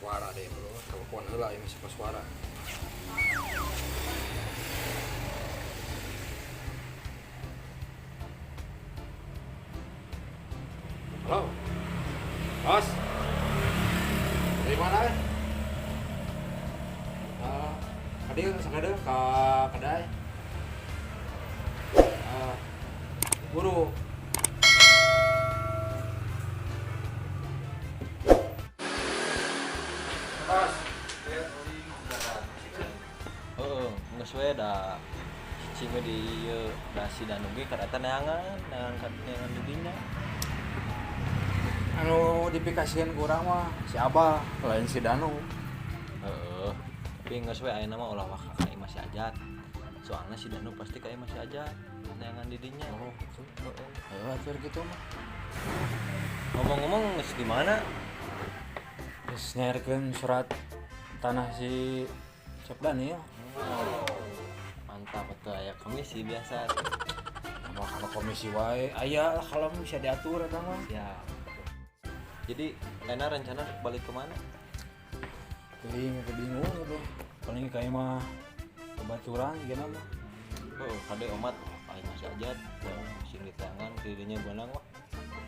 Koswara deh bro, telepon heula ieu si Koswara. Halo. Bos. Dari mana? Tadi sengaja ke kedai. Buru. Bos. Heeh, geus we da cicing we di ieu da si Danu ge kareta neangan, neangan neangan di dinya. Anu dipikasieun ku urang mah si Abah, lain si Danu. Heeh. Tapi geus we ayeuna mah ulah waka ka imah si Ajat. Soalna si Danu pasti ka imah si Ajat neangan di dinya. Oh, gitu. Heeh. Heeh, atuh kitu mah. Ngomong-ngomong geus di mana? Geus nyairkeun surat tanah si Cep Daniel. Mantap atuh aya komisi biasa. Sama kalau komisi wae aya lah kalau bisa diatur eta mah. Siap. Jadi Ena rencana balik kemana? Teuing bingung gitu. Paling kayak mah kebaturan gimana mah. Oh, kade omat paling masih Ajat, sing di tangan didinya beunang wah.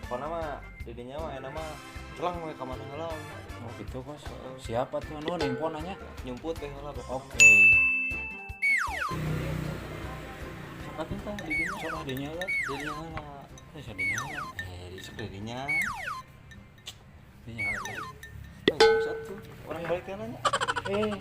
Pokona mah didinya mah ena mah celang we ka mana heula. Oh gitu kos. Siapa tuh anu nelpon nanya? Nyumput we heula. Oke. Sok atuh tah didinya. Sok didinya lah. Didinya heula. Eh, sok didinya heula. Eh, sok didinya. Didinya heula. Oh, geus atuh. Urang balik teh nanya. Eh.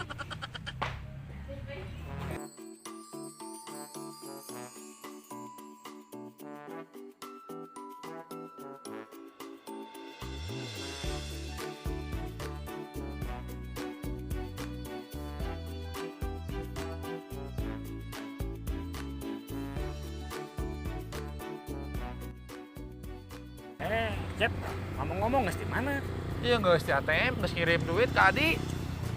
Cep, ngomong-ngomong geus di mana? Iya geus di ATM, geus ngirim duit ke Adi.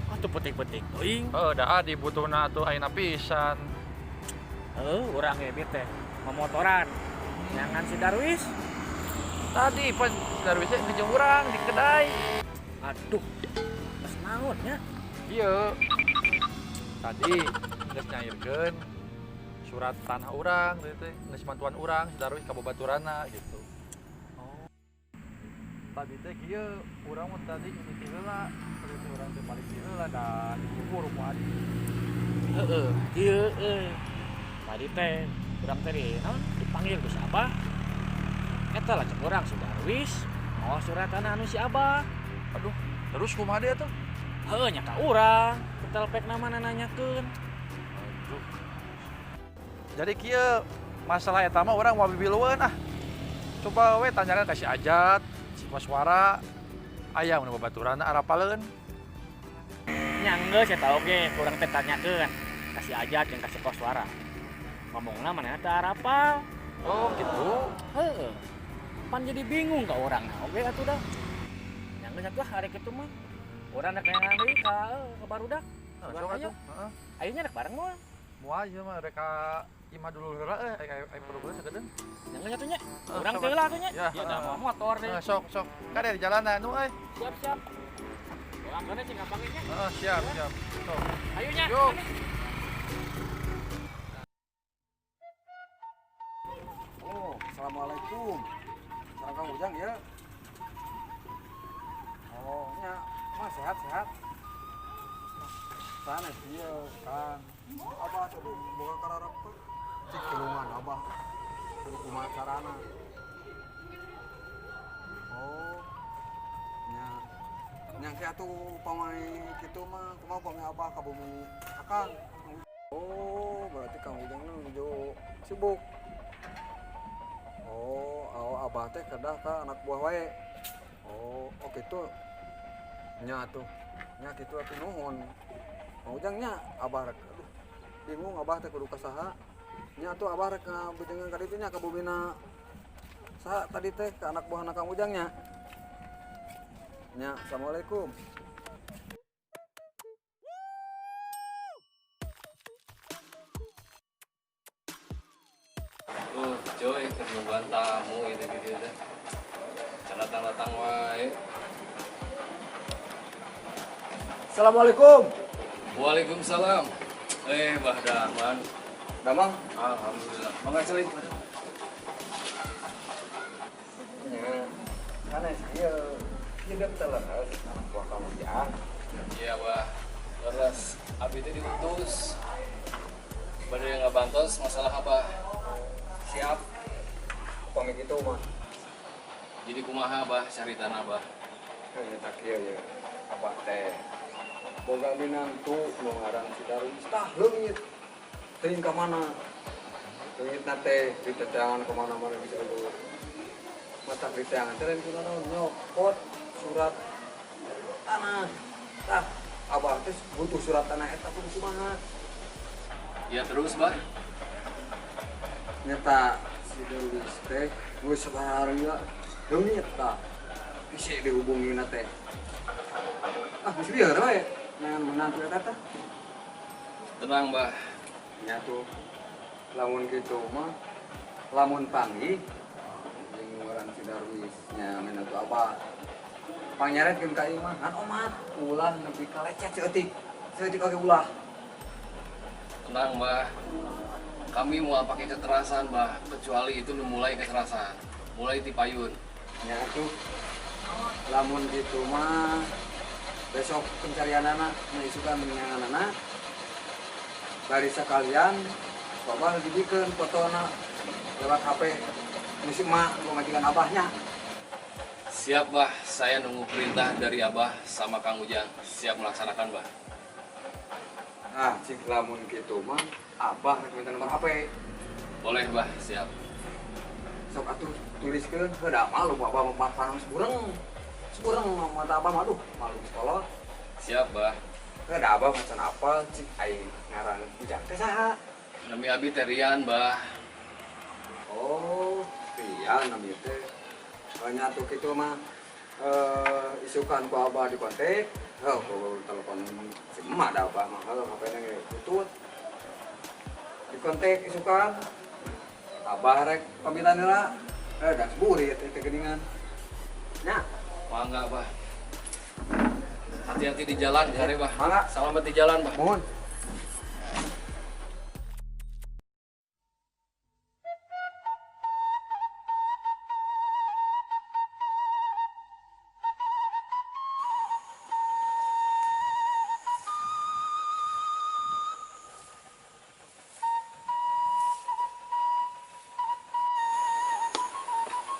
Oh, tuh petik-petik teuing. Heuh, da Adi butuhna atuh ayeuna pisan. Heuh, urang ge teh momotoran. Nyangan si Darwis. Tadi pan si Darwis teh ngejeng urang di kedai. Aduh, geus naon nya? Iya. Tadi geus nyairkeun surat tanah urang teh teh, geus mantuan urang si Darwis ka babaturanna gitu. Tadi teh kieu urang mah tadi mimiti heula, tadi teh urang teh balik di heula da dikubur ku Adi. Heeh, kieu euy. Tadi teh urang teh di naon dipanggil ku si Abah. Eta lah cek urang si Darwis mawa surat tanah anu si Abah. Aduh, terus kumaha dia tuh? Heuh nya ka urang, telpek mana nanyakeun. Aduh. Jadi kieu masalah eta mah urang moal bibilueun ah. Coba we tanyakan ka si Ajat, si Koswara, aya mun babaturanna arapaleun. Nya geus eta oge urang teh tanyakeun ka si Ajat jeung ka si Koswara. Ngomongna manehna teh arapal. Oh, gitu. Heeh. Pan jadi bingung ka urang na oge atuh dah. Nya geus atuh hari kitu mah. Urang rek neangan deui ka barudak. Heeh, Urang sok ayo. atuh. Heeh. Ayeuna rek bareng moal? Moal ieu mah rek ka imah dulu heula euy, aya perlu sakedeung. Nya geus atuh nya. Heeh, Urang sok teh heula atuh nya. Ya, Ya da heeh. mawa motor deh. Heeh, sok sok. Kade di jalanan nu euy. Siap siap. Doakeun cing gampangin nya. Heeh, siap siap. Sok. Ayo nya. Yuk. Oh, assalamualaikum. Sareng Kang Ujang ya. Oh, nya, mah sehat-sehat. Sanes ieu, Kang. Abah teh boga kararep teh. Cik tulungan Abah. Kudu kumaha carana. Oh. Nya. Nya ki atuh pamai kitu mah kumaha pami Abah ka bumi Akang. Oh, berarti Kang Ujang nuju sibuk. Oh, oh Abah teh kedah ka anak buah wae. Oh, oh kitu. Nya atuh. Nya kitu atuh nuhun. Kang Ujang nya Abah rek aduh bingung Abah teh kudu ka saha. Nya atuh Abah rek ngabejengan ka ditu nya ka bumina saha tadi teh ka anak buahna Kang Ujang nya. Nya, assalamualaikum. Coy, nungguan tamu gitu-gitu teh. Datang-datang wae. Assalamualaikum. Waalaikumsalam. Bah Darman. Damang. Alhamdulillah. Mangga celing. Nya. Sanes ieu. Ieu teh leres anak buah Kang Ujang. Iya, Bah. Leres. Abi teh diutus. Bade ngabantos masalah apa? Siap. Upami kitu mah. Jadi kumaha, Bah, caritana, Bah? Nya kieu ye. Abah teh boga minantu nu ngaran si Darwis tah leungit. Teuing ka mana? Leungitna teh diteteangan ka mana-mana bisa eueuh. Mata diteangan teh lain kunaon nyokot surat tanah. Tah, abah teh butuh surat tanah eta kudu kumaha? Ya terus, Bah. Nyata si Darwis teh geus sabaraha leungit tah. Bisa dihubungin teh. Ah, geus lieur we. Neangan menantu eta teh. Tenang, Bah. Nya tuh lamun kitu mah lamun panggih jeung ngaran si Darwis nya minantu abah. Pangnyaretkeun ka ieu mah ngan omat ulah nepi ka lecet saeutik. Saeutik oge ulah. Tenang, Bah. Kami mau pakai kekerasan, Bah, kecuali itu mulai kekerasan. Mulai tipayun. Nya tuh lamun kitu mah besok pencarian anak isukan neangan anak bari sekalian bapak dibikeun fotona lewat HP misi emak pamajikan abahnya. Siap, Bah. Saya nunggu perintah dari Abah sama Kang Ujang. Siap melaksanakan, Bah. Ah, cik lamun kitu mah abah rek minta nomor HP. Boleh, Bah. Siap. Sok atuh tuliskeun heuh da malu abah mah panas bureng. Sebureng mata abah mah aduh malu sekolah. Siap, Bah. Heuh da abah macan apal cik aing ngaran Ujang teh saha? Nami abi teh Rian, Bah. Oh, Rian nami teh. Nyatu kitu mah isukan ku abah di kontak. Heuh, ku telepon si emak da abah mah heuh HP-na ge butut. Di kontak isukan abah rek pamitan heula. Da seburit teh geuningan. Nya. Mangga, Bah. Hati-hati di jalan, kare, Bah. Mangga. Selamat di jalan, Bah. Mohon.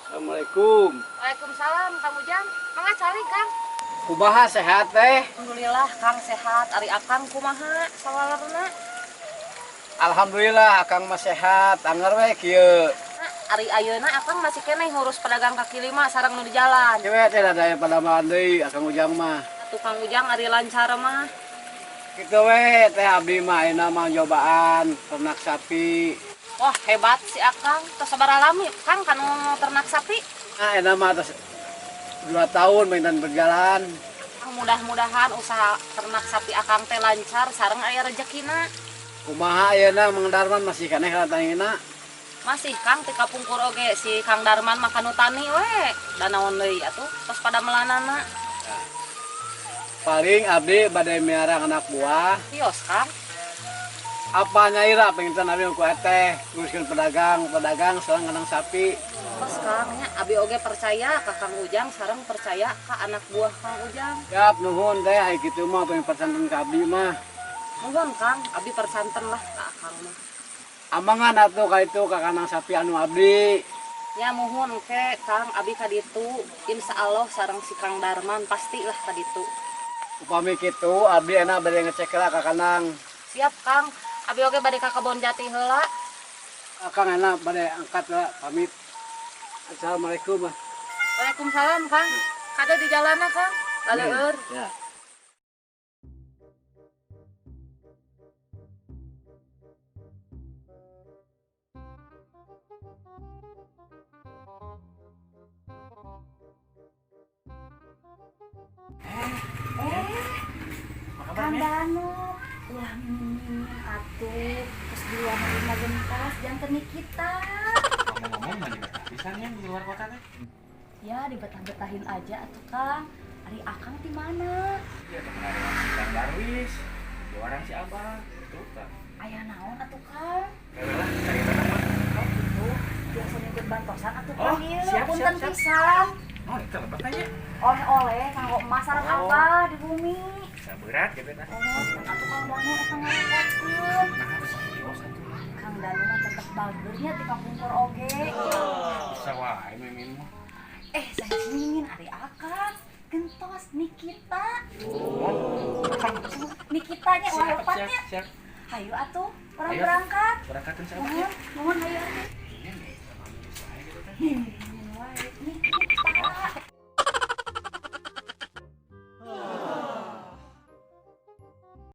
Assalamualaikum. Waalaikumsalam, Kang Ujang. Mangga cari, Kang. Kumaha sehat teh? Alhamdulillah, Kang sehat. Ari Akang kumaha sawalerna? Alhamdulillah Akang mah sehat. Angger we kieu. Ari ayeuna Akang masih keneh ngurus pedagang kaki lima sareng nu di jalan. Kieu teh da pada deui Akang Ujang mah. Tukang Ujang ari lancar mah. Kitu we teh abdi mah ayeuna mah nyobaan ternak sapi. Wah, hebat si Akang. Tos sabaraha lami Kang kanu ternak sapi? Nah, enak mah atas 2 tahun mainan berjalan. Mudah-mudahan usaha ternak sapi Akang teh lancar sareng aya rezekina. Kumaha ayeuna Mang Darman masih keneh kana tanina? Masih Kang ti kapungkur oge si Kang Darman mah kanu tani we. Da naon deui atuh tos pada melanana. Paling abdi bade miara anak buah. Kios Kang. Apa nyaira penginten abdi ku eteh nguruskeun pedagang sareng kandang sapi. Tos Kang nya abi oge percaya ka Kang Ujang sareng percaya ka anak buah Kang Ujang. Siap nuhun teh ai kitu mah pengen persanten ka abdi mah. Nuhun Kang, abdi persanten lah ka Akang mah. Amangan atuh ka itu ka kandang sapi anu abdi. Ya muhun ke Kang abdi ka ditu insyaallah sareng si Kang Darman pastilah ka ditu. Upami kitu abdi enak bade ngecek lah ka kandang. Siap Kang, abi oge bade ka Kebon Jati heula. Akang enak bade angkat lah pamit. Assalamualaikum. Waalaikumsalam Kang. Kade di jalanna Kang. Laleur. Ya. Kang Danu, ulah mimin atuh, terus di luar lima gentas, jangan kita. Ngomong-ngomong mah dibetah pisan ya di luar kota teh. Ya dibetah-betahin aja atuh Kang. Ari Akang di mana? Ya temen ada si Kang Darwis, di si Abah, gitu kan. Aya naon atuh, Kang? Gawe lah, cari tanah mah. Oh gitu. Biasa nyugun bantosan atuh, Oh, Kang, ieu. siap, Punten siap, siap. pisan. Oh, itu lebat aja. Oleh-oleh kanggo emas sareng Oh. Abah di bumi. Bisa berat gitu nah. Oh, atuh Kang Danu eta ngarepotkeun. Nah, bisa kios atuh. Kang Danu mah tetep bagernya di kapungkur oge. Bisa wae mimin mah. Eh, saya ingin ari Akang. Gentos Nikita. Oh, Nikitanya ulah siap, lepatnya. siap, siap. Hayu atuh, urang Ayo. berangkat. Berangkatin sama ya. Nuhun, nuhun, hayu atuh. Ini nih, sama saya gitu teh. Mimin.